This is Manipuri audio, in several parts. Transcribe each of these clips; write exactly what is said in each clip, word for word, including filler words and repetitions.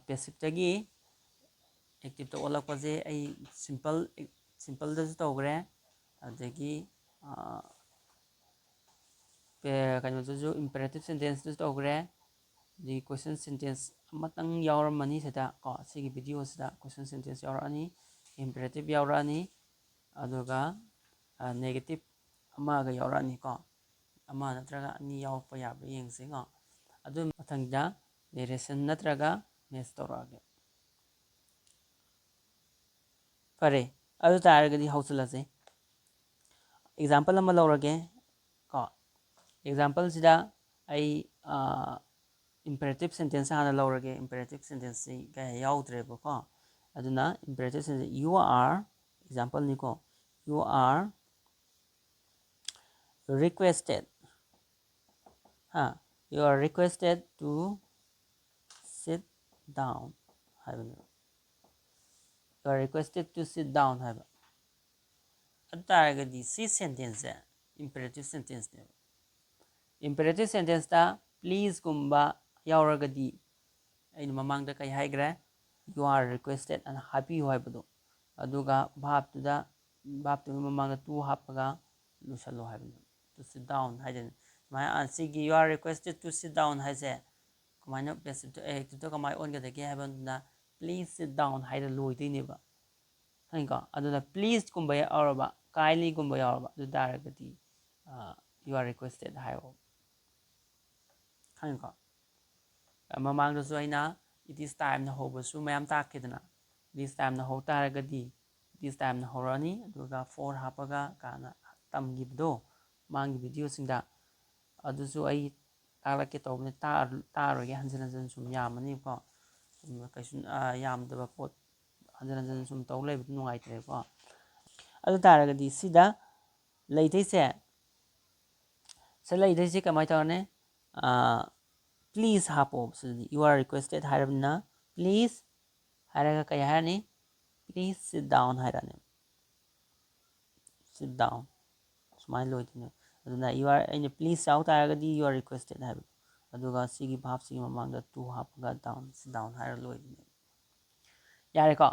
ꯄꯦꯁꯤꯞꯇꯒꯤ ꯑꯦꯛꯇꯤꯞꯇ ꯑꯣꯜꯂꯛꯄꯁꯦ ꯑꯩ ꯁꯤꯝꯄꯜ ꯁꯤꯝꯄꯜꯗꯁꯨ ꯇꯧꯈ꯭ꯔꯦ, ꯑꯗꯒꯤ ꯀꯩꯅꯣꯗꯁꯨ, ꯏꯝꯄꯦꯔꯦꯇꯤꯞ ꯁꯦꯟꯇꯦꯟꯁꯇꯁꯨ ꯇꯧꯈ꯭ꯔꯦ꯫ ꯑꯗꯒꯤ ꯀꯣꯏꯁꯟ ꯁꯦꯟꯇꯦꯟꯁ ꯑꯃꯇꯪ ꯌꯥꯎꯔꯝꯃꯅꯤ ꯁꯤꯗ ꯀꯣ, ꯁꯤꯒꯤ ꯚꯤꯗꯤꯑꯣꯁꯤꯗ ꯀꯣꯏꯁꯟ ꯁꯦꯟꯇꯦꯟꯁ ꯌꯥꯎꯔꯛꯑꯅꯤ, ꯏꯝꯄꯦꯔꯦꯇꯤꯞ ꯌꯥꯎꯔꯛꯑꯅꯤ, ꯑꯗꯨꯒ ꯅꯦꯒꯦꯇꯤꯞ ꯑꯃꯒ ꯌꯥꯎꯔꯛꯑꯅꯤꯀꯣ꯫ ꯑꯃ ꯅꯠꯇ꯭ꯔꯒ ꯑꯅꯤ ꯌꯥꯎꯔꯛꯄ ꯌꯥꯕ꯭ꯔꯥ ꯌꯦꯡꯁꯤꯀꯣ꯫ ꯑꯗꯨ ꯃꯊꯪꯗ ꯅꯦꯔꯦꯁꯟ ꯅꯠꯇ꯭ꯔꯒ ꯃꯦꯠꯁ ꯇꯧꯔꯛꯑꯒꯦ꯫ ꯐꯔꯦ, ꯑꯗꯨ ꯇꯥꯔꯒꯗꯤ ꯍꯧꯖꯤꯜꯂꯁꯦ꯫ ꯑꯦꯛꯖꯥꯝꯄꯜ ꯑꯃ ꯂꯧꯔꯒꯦ ꯀꯣ꯫ ꯑꯦꯛꯖꯥꯝꯄꯜꯁꯤꯗ ꯑꯩ ꯏꯝꯄꯦꯔꯦꯇꯤꯞ ꯁꯦꯟꯇꯦꯟꯁ ꯍꯥꯟꯅ ꯂꯧꯔꯒꯦ꯫ ꯏꯝꯄꯦꯔꯦꯇꯤꯞ ꯁꯦꯟꯇꯦꯟꯁꯁꯤ ꯀꯌꯥ ꯌꯥꯎꯗ꯭ꯔꯦꯕꯀꯣ꯫ ꯑꯗꯨꯅ ꯏꯝꯄꯦꯔꯦꯇꯤꯞ ꯁꯦꯟꯇꯦꯟꯁ, "You are", ꯑꯦꯛꯖꯥꯝꯄꯜꯅꯤꯀꯣ, "You are requested", ꯍꯥ, "You are requested to sit down" ꯍꯥꯏꯕꯅꯦꯕ꯫ "You are requested to sit down" ꯍꯥꯏꯕ꯫ ꯑꯗꯨ ꯇꯥꯔꯒꯗꯤ ꯁꯤ ꯁꯦꯟꯇꯦꯟꯁꯁꯦ ꯏꯝꯄꯦꯔꯦꯇꯤꯞ ꯁꯦꯟꯇꯦꯟꯁꯅꯦꯕ꯫ ꯏꯝꯄꯦꯔꯦꯇꯤꯞ ꯁꯦꯟꯇꯦꯟꯁꯇ ꯄ꯭ꯂꯤꯖꯀꯨꯝꯕ ꯌꯥꯎꯔꯒꯗꯤ, ꯑꯩꯅ ꯃꯃꯥꯡꯗ ꯀꯩ ꯍꯥꯏꯈ꯭ꯔꯦ? "You are requested" ꯑꯅ ꯍꯥꯞꯄꯤꯌꯨ ꯍꯥꯏꯕꯗꯣ꯫ ꯑꯗꯨꯒ ꯚꯥꯞꯇꯨꯗ, ꯚꯥꯞꯇꯨꯒꯤ ꯃꯃꯥꯡꯗ "to" ꯍꯥꯞꯄꯒ ꯂꯣꯏꯁꯜꯂꯣ ꯍꯥꯏꯕꯅꯦꯕ꯫ "To sit down" ꯍꯥꯏꯗꯅ꯫ ꯁꯨꯃꯥꯏꯅ, ꯑ, ꯁꯤꯒꯤ "You are requested to sit down" ꯍꯥꯏꯁꯦ ꯀꯃꯥꯏꯅ, ꯄꯦꯁꯤꯞꯇ ꯑꯦꯛꯇꯤꯞꯇ ꯀꯃꯥꯏꯅ ꯑꯣꯟꯒꯗꯒꯦ ꯍꯥꯏꯕ ꯃꯇꯝꯗ, "Please sit down" ꯍꯥꯏꯔ ꯂꯣꯏꯗꯣꯏꯅꯦꯕ꯫ ꯈꯪꯉꯤꯀꯣ? ꯑꯗꯨꯅ ꯄ꯭ꯂꯤꯖꯀꯨꯝꯕ ꯌꯥꯎꯔꯕ, ꯀꯥꯏꯟꯂꯤꯒꯨꯝꯕ ꯌꯥꯎꯔꯕ, ꯑꯗꯨ ꯇꯥꯔꯒꯗꯤ, ꯑ, "You are requested" ꯍꯥꯏꯌꯣ꯫ ꯈꯪꯉꯤꯀꯣ? ꯃꯃꯥꯡꯗꯁꯨ ꯑꯩꯅ "It is time"ꯅ ꯍꯧꯕꯁꯨ ꯃꯌꯥꯝ ꯇꯥꯛꯈꯤꯗꯅ, "It is time"ꯅ ꯍꯧ ꯇꯥꯔꯒꯗꯤ, "It is time"ꯅ ꯍꯧꯔꯛꯑꯅꯤ, ꯑꯗꯨꯒ "for" ꯍꯥꯞꯄꯒ ꯀꯥꯏꯅ ꯇꯝꯈꯤꯕꯗꯣ ꯃꯃꯥꯡꯒꯤ ꯚꯤꯗꯤꯑꯣꯁꯤꯡꯗ, ꯑꯗꯨꯁꯨ ꯑꯩ ꯇꯥꯛꯂꯛꯀꯦ ꯇꯧꯕꯅꯤ, ꯇꯥꯛꯑ-, ꯇꯥꯛꯑꯔꯣꯏꯒꯦ, ꯍꯟꯖꯤꯟ ꯍꯟꯖꯤꯟ ꯁꯨꯝ ꯌꯥꯝꯃꯅꯤꯀꯣ꯫ ꯁꯨꯝ ꯀꯩꯁꯨ, ꯑ, ꯌꯥꯝꯗꯕ ꯄꯣꯠ ꯍꯟꯖꯤꯟ ꯍꯟꯖꯤꯟ ꯁꯨꯝ ꯇꯧ ꯂꯩꯕꯗꯨ ꯅꯨꯡꯉꯥꯏꯇ꯭ꯔꯦꯀꯣ꯫ ꯑꯗꯨ ꯇꯥꯔꯒꯗꯤ ꯁꯤꯗ ꯂꯩꯗꯣꯏꯁꯦ, ꯁꯤ ꯂꯩꯗꯣꯏꯁꯦ ꯀꯃꯥꯏꯅ ꯇꯧꯔꯅꯤ? ꯑ, "Please" ꯍꯥꯞꯄꯣ꯫ ꯁꯤꯗꯗꯤ "You are requested" ꯍꯥꯏꯔꯕꯅꯤꯅ, "Please" ꯍꯥꯏꯔꯒ ꯀꯩ ꯍꯥꯏꯔꯅꯤ? "Please sit down" ꯍꯥꯏꯔꯛꯑꯅꯤ꯫ "Sit down" ꯁꯨꯃꯥꯏꯅ ꯂꯣꯏꯗꯣꯏꯅꯦ꯫ ꯑꯗꯨꯅ "You are", ꯑꯩꯅ "Please" ꯌꯥꯎ ꯇꯥꯔꯒꯗꯤ "You are requested" ꯍꯥꯏꯕ꯫ ꯑꯗꯨꯒ ꯁꯤꯒꯤ verb ꯁꯤꯒꯤ ꯃꯃꯥꯡꯗ to ꯍꯥꯞꯄꯒ down, ꯁꯤ down ꯍꯥꯏꯔ ꯂꯣꯏꯕꯅꯦꯕ꯫ ꯌꯥꯔꯦꯀꯣ?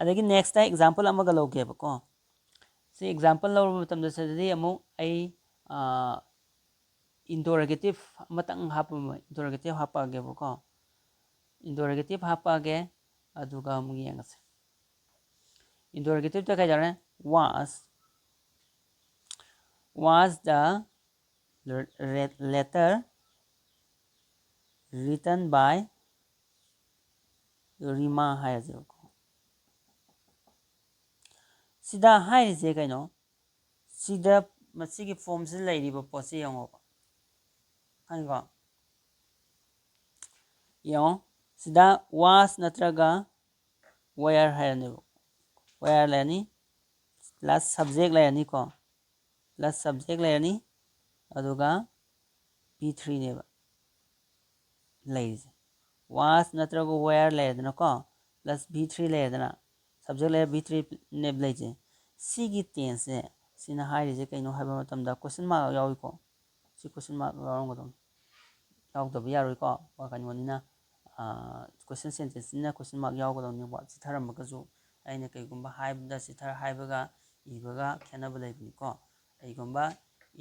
ꯑꯗꯒꯤ next example ꯑꯃꯒ ꯂꯧꯒꯦꯕꯀꯣ꯫ ꯁꯤ example ꯂꯧꯔꯕ ꯃꯇꯝꯗ ꯁꯤꯗꯗꯤ ꯑꯃꯨꯛ ꯑꯩ, ꯑꯥ, interrogative ꯑꯃꯇꯪ ꯍꯥꯞꯄ-, interrogative ꯍꯥꯞꯄꯛꯑꯒꯦꯕꯀꯣ꯫ Interrogative ꯍꯥꯞꯄꯛꯑꯒꯦ, ꯑꯗꯨꯒ ꯑꯃꯨꯛ ꯌꯦꯡꯉꯁꯦ꯫ Interrogative ꯇ ꯀꯩꯗꯧꯔꯦ? Was, was the re-, letter written by Rima ꯍꯥꯏꯔꯁꯦꯕꯀꯣ꯫ ꯁꯤꯗ ꯍꯥꯏꯔꯤꯁꯦ ꯀꯩꯅꯣ? ꯁꯤꯗ ꯃꯁꯤꯒꯤ form ꯁꯤꯗ ꯂꯩꯔꯤꯕ ꯄꯣꯠꯁꯤ ꯌꯦꯡꯉꯣꯕ꯫ ꯈꯪꯉꯤꯀꯣ? ꯌꯦꯡꯉꯣ꯫ ꯁꯤꯗ was ꯅꯠꯇ꯭ꯔꯒ were ꯍꯥꯏꯔꯅꯦꯕ꯫ Were ꯂꯩꯔꯅꯤ, plus subject ꯂꯩꯔꯅꯤꯀꯣ, plus subject ꯂꯩꯔꯅꯤ, ꯑꯗꯨꯒ be three ꯅꯦꯕ ꯂꯩꯔꯤꯁꯦ꯫ Was ꯅꯠꯇ꯭ꯔꯒ were ꯂꯩꯔꯦꯗꯅꯀꯣ, plus be three ꯂꯩꯔꯦꯗꯅ, subject ꯂꯩꯔꯦ, be three ꯅꯦꯕ ꯂꯩꯁꯦ꯫ ꯁꯤꯒꯤ tense ꯁꯦ ꯁꯤꯅ ꯍꯥꯏꯔꯤꯁꯦ ꯀꯩꯅꯣ ꯍꯥꯏꯕ ꯃꯇꯝꯗ question mark ꯌꯥꯎꯏꯀꯣ꯫ ꯁꯤ question mark ꯌꯥꯎꯔꯝꯒꯗꯧꯅꯤ꯫ ꯌꯥꯎꯗꯕ ꯌꯥꯔꯣꯏꯀꯣ꯫ ꯀꯩꯅꯣꯅꯤꯅ, ꯑꯥ, question sentence ꯅꯤꯅ question mark ꯌꯥꯎꯒꯗꯧꯅꯦꯕ꯫ ꯆꯤꯊꯔꯝꯃꯒꯁꯨ ꯑꯩꯅ ꯀꯩꯒꯨꯝꯕ ꯍꯥꯏꯕꯗ ꯆꯤꯊ-, ꯍꯥꯏꯕꯒ ꯏꯕꯒ ꯈꯦꯠꯅꯕ ꯂꯩꯕꯅꯤꯀꯣ꯫ ꯀꯩꯒꯨꯝꯕ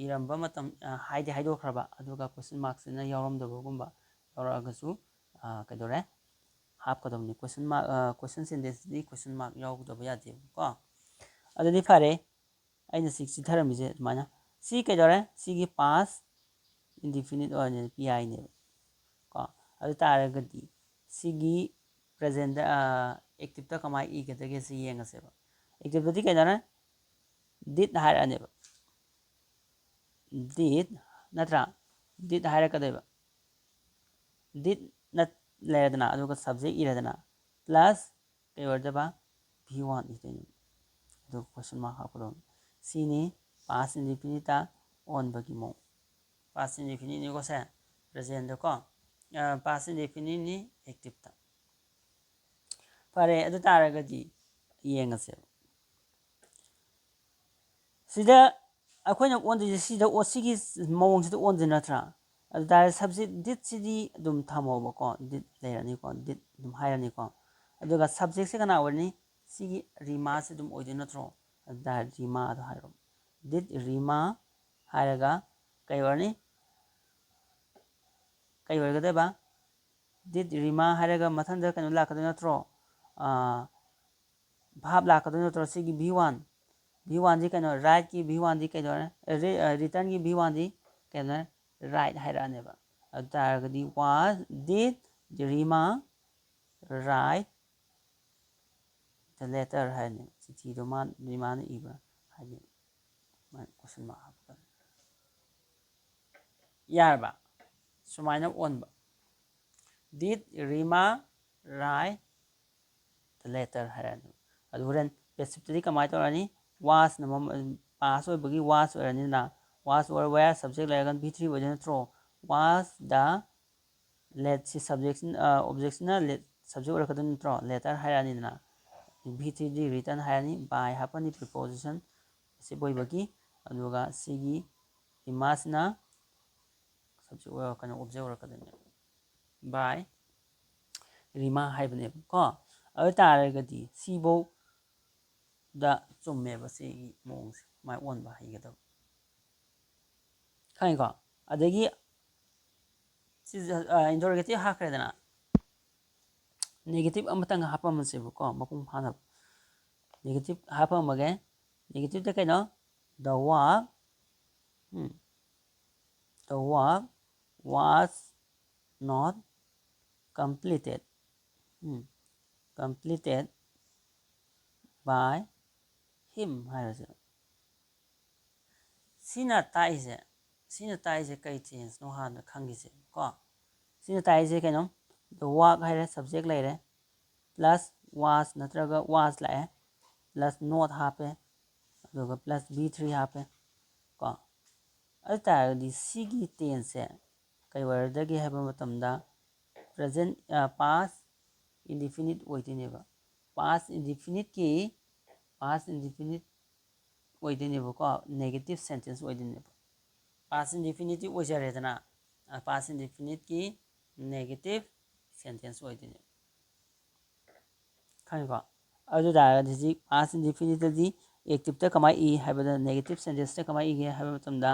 ꯏꯔꯝꯕ ꯃꯇꯝ, ꯑ, ꯍꯥꯏꯗꯤ ꯍꯥꯏꯗꯣꯛꯈ꯭ꯔꯕ, ꯑꯗꯨꯒ question mark ꯁꯤꯅ ꯌꯥꯎꯔꯝꯗꯕꯒꯨꯝꯕ ꯌꯥꯎꯔꯛꯑꯒꯁꯨ, ꯑ, ꯀꯩꯗꯧꯔꯦ? ꯍꯥꯞꯀꯗꯕꯅꯤ꯫ Question mark, ꯑ, question sentence ꯇꯗꯤ question mark ꯌꯥꯎꯗꯕ ꯌꯥꯗꯦꯕꯀꯣ꯫ ꯑꯗꯨꯗꯤ ꯐꯔꯦ, ꯑꯩꯅ ꯁꯤ ꯆꯤꯊꯔꯝꯃꯤꯁꯦ ꯑꯗꯨꯃꯥꯏꯅ꯫ ꯁꯤ ꯀꯩꯗꯧꯔꯦ? ꯁꯤꯒꯤ past indefinite ꯑꯣꯏꯔꯅꯤ, P I ꯅꯦꯕ ꯀꯣ꯫ ꯑꯗꯨ ꯇꯥꯔꯒꯗꯤ ꯁꯤꯒꯤ present ꯇ, ꯑ, active ꯇ ꯀꯃꯥꯏꯅ ꯏꯒꯗꯒꯦ ꯁꯤ ꯌꯦꯡꯉꯁꯦꯕ꯫ Active ꯇꯗꯤ ꯀꯩꯗꯧꯔꯦ? Did ꯍꯥꯏꯔꯛꯑꯅꯦꯕ꯫ Did ꯅꯠꯇ꯭ꯔꯥ? Did ꯍꯥꯏꯔꯛꯀꯗꯣꯏꯕ꯫ Did ꯅ ꯂꯩꯔꯦꯗꯅ, ꯑꯗꯨꯒ subject ꯏꯔꯦꯗꯅ, plus ꯀꯩ ꯑꯣꯏꯔꯗꯕ? V one ꯏꯗꯣꯏꯅꯦꯕ꯫ ꯑꯗꯨꯒ question mark ꯍꯥꯞꯀꯗꯧꯅꯤ꯫ ꯁꯤꯅꯤ past indefinite ꯇ ꯑꯣꯟꯕꯒꯤ ꯃꯑꯣꯡ꯫ Past indefinite ꯅꯤꯀꯣ ꯁꯦ, present ꯇꯀꯣ꯫ ꯑ, past indefinite ꯅꯤ active ꯇ꯫ ꯐꯔꯦ, ꯑꯗꯨ ꯇꯥꯔꯒꯗꯤ ꯌꯦꯡꯉꯁꯦꯕ꯫ ꯁꯤꯗ ꯑꯩꯈꯣꯏꯅ ꯑꯣꯟꯗꯣꯏꯁꯦ ꯁꯤꯗ ꯑꯣ-, ꯁꯤꯒꯤ ꯃꯑꯣꯡꯁꯤꯗ ꯑꯣꯟꯗꯣꯏ ꯅꯠꯇ꯭ꯔꯥ? ꯑꯗꯨ ꯇꯥꯔꯗꯤ subject did ꯁꯤꯗꯤ ꯑꯗꯨꯝ ꯊꯝꯃꯣꯕꯀꯣ, did ꯂꯩꯔꯅꯤꯀꯣ, did ꯑꯗꯨꯝ ꯍꯥꯏꯔꯅꯤꯀꯣ꯫ ꯑꯗꯨꯒ subject ꯁꯦ ꯀꯅꯥ ꯑꯣꯏꯔꯅꯤ? ꯁꯤꯒꯤ Rima ꯁꯦ ꯑꯗꯨꯝ ꯑꯣꯏꯗꯣꯏ ꯅꯠꯇ꯭ꯔꯣ? ꯑꯗꯨ ꯇꯥꯔꯗꯤ Rima ꯗꯣ ꯍꯥꯏꯔꯣ꯫ Did Rima ꯍꯥꯏꯔꯒ ꯀꯩ ꯑꯣꯏꯔꯅꯤ? ꯀꯩ ꯑꯣꯏꯒꯗꯣꯏꯕ? Did Rima ꯍꯥꯏꯔꯒ ꯃꯊꯪꯗ ꯀꯩꯅꯣ ꯂꯥꯛꯀꯗꯣꯏ ꯅꯠꯇ꯭ꯔꯣ? ꯑꯥ, verb ꯂꯥꯛꯀꯗꯣꯏ ꯅꯠꯇ꯭ꯔꯣ? ꯁꯤꯒꯤ V one, V one ꯗꯤ ꯀꯩꯅꯣ, write ꯀꯤ V one ꯗꯤ ꯀꯩꯅꯣ, ꯔꯤ-, ꯑ, written ꯒꯤ V one ꯗꯤ ꯀꯩꯅꯣ, write ꯍꯥꯏꯔꯛꯑꯅꯦꯕ꯫ ꯑꯗꯨ ꯇꯥꯔꯒꯗꯤ, was, did Rima write the letter ꯍꯥꯏꯔꯅꯤ꯫ ꯆꯤꯊꯤꯗꯣ ꯃꯥ, ꯔꯤꯃꯥꯅ ꯏꯕ꯭ꯔꯥ ꯍꯥꯏꯅꯤ꯫ ꯁꯨꯃꯥꯏꯅ question mark ꯍꯥꯞꯄꯛꯀꯅꯤ꯫ ꯌꯥꯔꯕ? ꯁꯨꯃꯥꯏꯅ ꯑꯣꯟꯕ꯫ Did Rima write the letter ꯍꯥꯏꯔꯛꯑꯅꯤ꯫ ꯑꯗꯨ ꯍꯣꯔꯦꯟ passive ꯇꯗꯤ ꯀꯃꯥꯏꯅ ꯇꯧꯔꯅꯤ? Was ꯅ ꯃꯝ-, past ꯑꯣꯏꯕꯒꯤ was ꯑꯣꯏꯔꯅꯤꯗꯅ, was or were subject ꯂꯩꯔꯒꯅ V three ꯑꯣꯏꯗꯣꯏ ꯅꯠꯇ꯭ꯔꯣ? Was the let ꯁꯤ subject ꯁꯤꯅ, ꯑ, object ꯁꯤꯅ let, subject ꯑꯣꯏꯔꯛꯀꯗꯣꯏ ꯅꯠꯇ꯭ꯔꯣ? Letter ꯍꯥꯏꯔꯛꯑꯅꯤꯗꯅ, V three ꯗꯤ written ꯍꯥꯏꯔꯅꯤ, by ꯍꯥꯞꯄꯅꯤ, preposition passive ꯑꯣꯏꯕꯒꯤ, ꯑꯗꯨꯒ ꯁꯤꯒꯤ Rima ꯁꯤꯅ subject ꯑꯣꯏꯔꯛꯀꯅꯤ, object ꯑꯣꯏꯔꯛꯀꯗꯣꯏꯅꯦ, by Rima ꯍꯥꯏꯕꯅꯦꯕꯀꯣ꯫ ꯑꯗꯨ ꯑꯣꯏ ꯇꯥꯔꯒꯗꯤ ꯁꯤꯐꯧꯗ ꯆꯨꯝꯃꯦꯕ, ꯁꯤꯒꯤ ꯃꯑꯣꯡꯁꯦ ꯃꯥꯏ ꯑꯣꯟꯕ ꯍꯩꯒꯗꯕ꯫ ꯈꯪꯉꯤꯀꯣ? ꯑꯗꯒꯤ ꯁꯤꯁꯦ, ꯑ, interrogative ꯍꯥꯞꯈ꯭ꯔꯦꯗꯅ, negative ꯑꯃꯇꯪ ꯍꯥꯞꯄꯝꯃꯁꯦꯕꯀꯣ, ꯃꯄꯨꯡ ꯐꯥꯅꯕ꯫ Negative ꯍꯥꯞꯄꯝꯃꯒꯦ꯫ Negative ꯇ ꯀꯩꯅꯣ? The work, um, the work was not completed, um, completed by him ꯍꯥꯏꯔꯁꯦ꯫ ꯁꯤꯅ ꯇꯥꯛꯏꯁꯦ, ꯁꯤꯅ ꯇꯥꯛꯏꯁꯦ ꯀꯩ tense ꯅꯣ ꯍꯥꯟꯅ ꯈꯪꯈꯤꯁꯦ ꯀꯣ꯫ ꯁꯤꯅ ꯇꯥꯛꯏꯁꯦ ꯀꯩꯅꯣ? The work ꯍꯥꯏꯔꯦ, subject ꯂꯩꯔꯦ, plus was ꯅꯠꯇ꯭ꯔꯒ was ꯂꯥꯛꯑꯦ, plus not ꯍꯥꯞꯄꯦ, ꯑꯗꯨꯒ plus V three ꯍꯥꯞꯄꯦ ꯀꯣ꯫ ꯑꯗꯨ ꯇꯥꯔꯒꯗꯤ ꯁꯤꯒꯤ tense ꯁꯦ ꯀꯩ ꯑꯣꯏꯔꯗꯒꯦ ꯍꯥꯏꯕ ꯃꯇꯝꯗ, present, ꯑ, past indefinite ꯑꯣꯏꯗꯣꯏꯅꯦꯕ꯫ Past indefinite ꯀꯤ, past indefinite ꯑꯣꯏꯗꯣꯏꯅꯦꯕꯀꯣ, negative sentence ꯑꯣꯏꯗꯣꯏꯅꯦꯕ꯫ Past indefinite ꯇꯤ ꯑꯣꯏꯖꯔꯦꯗꯅ, Past indefiniteꯀꯤ negative sentence ꯑꯣꯏꯗꯣꯏꯅꯦ꯫ ꯈꯪꯉꯤꯀꯣ? ꯑꯗꯨ ꯇꯥꯔꯒꯗꯤ ꯍꯧꯖꯤꯛ past indefiniteꯇꯗꯤ activeꯇ ꯀꯃꯥꯏꯅ ꯏ ꯍꯥꯏꯕꯗ, negative sentenceꯇ ꯀꯃꯥꯏꯅ ꯏꯒꯦ ꯍꯥꯏꯕ ꯃꯇꯝꯗ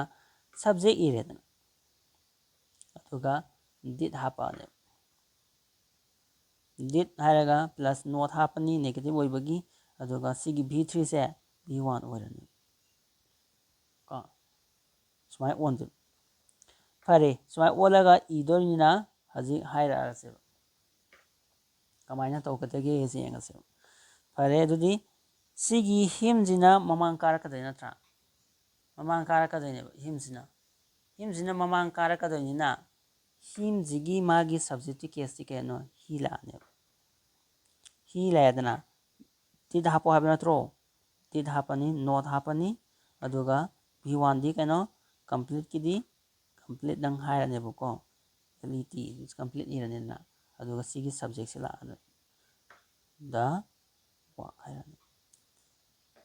subject ꯏꯔꯦꯗꯅ, ꯑꯗꯨꯒ did ꯍꯥꯞꯄꯛꯑꯅꯦꯕ꯫ Did ꯍꯥꯏꯔꯒ plus not ꯍꯥꯞꯄꯅꯤ negative ꯑꯣꯏꯕꯒꯤ, ꯑꯗꯨꯒ ꯁꯤꯒꯤ V threeꯁꯦ V one ꯑꯣꯏꯔꯅꯤ꯫ ꯀꯣ, ꯁꯨꯃꯥꯏꯅ ꯑꯣꯟꯗꯣꯏꯕ꯫ ꯐꯔꯦ, ꯁꯨꯃꯥꯏꯅ ꯑꯣꯜꯂꯒ ꯏꯗꯣꯏꯅꯤꯅ ꯍꯧꯖꯤꯛ ꯍꯥꯏꯔꯛꯑꯁꯦꯕ꯫ ꯀꯃꯥꯏꯅ ꯇꯧꯒꯗꯒꯦꯁꯦ ꯌꯦꯡꯉꯁꯦꯕ꯫ ꯐꯔꯦ, ꯑꯗꯨꯗꯤ ꯁꯤꯒꯤ himꯁꯤꯅ ꯃꯃꯥꯡ ꯀꯥꯔꯛꯀꯗꯣꯏ ꯅꯠꯇ꯭ꯔꯥ? ꯃꯃꯥꯡ ꯀꯥꯔꯛꯀꯗꯣꯏꯅꯦꯕ himꯁꯤꯅ꯫ Himꯁꯤꯅ ꯃꯃꯥꯡ ꯀꯥꯔꯛꯀꯗꯣꯏꯅꯤꯅ himꯁꯤꯒꯤ ꯃꯥꯒꯤ subjectꯀꯤ caseꯇꯤ ꯀꯩꯅꯣ? He ꯂꯥꯛꯑꯅꯦꯕ꯫ He ꯂꯩꯔꯦꯗꯅ, did ꯍꯥꯞꯄꯣ ꯍꯥꯏꯕ ꯅꯠꯇ꯭ꯔꯣ? Did ꯍꯥꯞꯄꯅꯤ, not ꯍꯥꯞꯄꯅꯤ, ꯑꯗꯨꯒ V oneꯗꯤ ꯀꯩꯅꯣ? Completeꯀꯤꯗꯤ complete ꯅꯪ ꯍꯥꯏꯔꯅꯦꯕꯀꯣ, L E T, complete ꯏꯔꯅꯤꯗꯅ, ꯑꯗꯨꯒ ꯁꯤꯒꯤ subjectꯁꯤ ꯂꯥꯛꯑꯅꯤ, the work ꯍꯥꯏꯔꯅꯤ꯫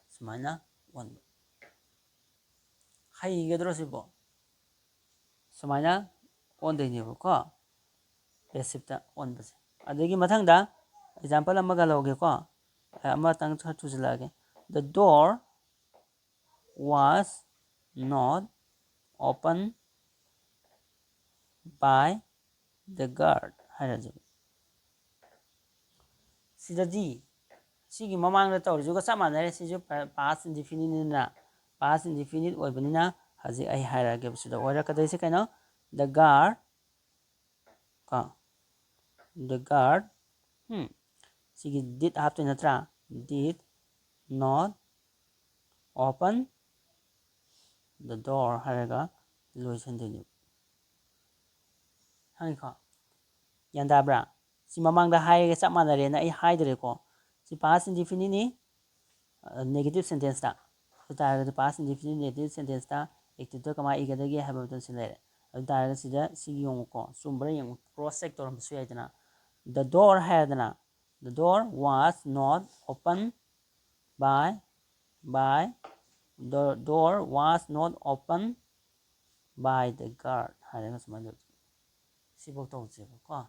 ꯁꯨꯃꯥꯏꯅ ꯑꯣꯟꯕ꯫ ꯍꯩꯒꯗ꯭ꯔꯣ ꯁꯤꯕꯣ? ꯁꯨꯃꯥꯏꯅ ꯑꯣꯟꯗꯣꯏꯅꯦꯕꯀꯣ, passiveꯇ ꯑꯣꯟꯕꯁꯦ꯫ ꯑꯗꯒꯤ ꯃꯊꯪꯗ example ꯑꯃꯒ ꯂꯧꯒꯦꯀꯣ, ꯑꯃꯇꯪ ꯈꯔ ꯊꯨꯖꯤꯜꯂꯛꯑꯒꯦ꯫ The door was not opened by the guard ꯍꯥꯏꯔꯁꯦꯕ꯫ ꯁꯤꯗꯗꯤ ꯁꯤꯒꯤ ꯃꯃꯥꯡꯗ ꯇꯧꯔꯤꯁꯤꯒ ꯆꯞ ꯃꯥꯟꯅꯔꯦ꯫ ꯁꯤꯁꯨ past indefiniteꯅꯤꯅ, past indefinite ꯑꯣꯏꯕꯅꯤꯅ ꯍꯧꯖꯤꯛ ꯑꯩ ꯍꯥꯏꯔꯛꯑꯒꯦꯕ꯫ ꯁꯤꯗ ꯑꯣꯏꯔꯛꯀꯗꯣꯏꯁꯦ ꯀꯩꯅꯣ? The guard ꯀꯣ, the guard, ꯎꯝ, ꯁꯤꯒꯤ did ꯍꯥꯞꯇꯣꯏ ꯅꯠꯇ꯭ꯔꯥ? Did not open the door ꯍꯥꯏꯔꯒ ꯂꯣꯏꯁꯤꯟꯗꯣꯏꯅꯦꯕ꯫ ꯈꯪꯉꯤꯀꯣ? ꯒ꯭ꯌꯥꯟ ꯇꯥꯕ꯭ꯔꯥ? ꯁꯤ ꯃꯃꯥꯡꯗ ꯍꯥꯏꯔꯒ ꯆꯞ ꯃꯥꯟꯅꯔꯦꯅ ꯑꯩ ꯍꯥꯏꯗ꯭ꯔꯦꯀꯣ꯫ ꯁꯤ past indefiniteꯅꯤ, negative sentenceꯇ꯫ ꯑꯗꯨ ꯇꯥꯔꯒꯗꯤ past indefinite negative sentenceꯇ activeꯇ ꯀꯃꯥꯏꯅ ꯏꯒꯗꯒꯦ ꯍꯥꯏꯕ ꯃꯇꯝꯁꯤ ꯂꯩꯔꯦ꯫ ꯑꯗꯨ ꯇꯥꯔꯒꯗꯤ ꯁꯤꯗ ꯁꯤꯒꯤ ꯌꯦꯡꯉꯨꯀꯣ, ꯆꯨꯝꯕ꯭ꯔꯥ ꯌꯦꯡꯉꯨ, cross check ꯇꯧꯔꯝꯕꯁꯨ ꯌꯥꯏꯗꯅ꯫ The door ꯍꯥꯏꯔꯗꯅ, the door was not opened by, by, the door was not opened by the guard ꯍꯥꯏꯔꯒ ꯁꯨꯃꯥꯏꯅ ꯇꯧ-, ꯁꯤꯐꯧ ꯇꯧꯁꯦꯕꯀꯣ꯫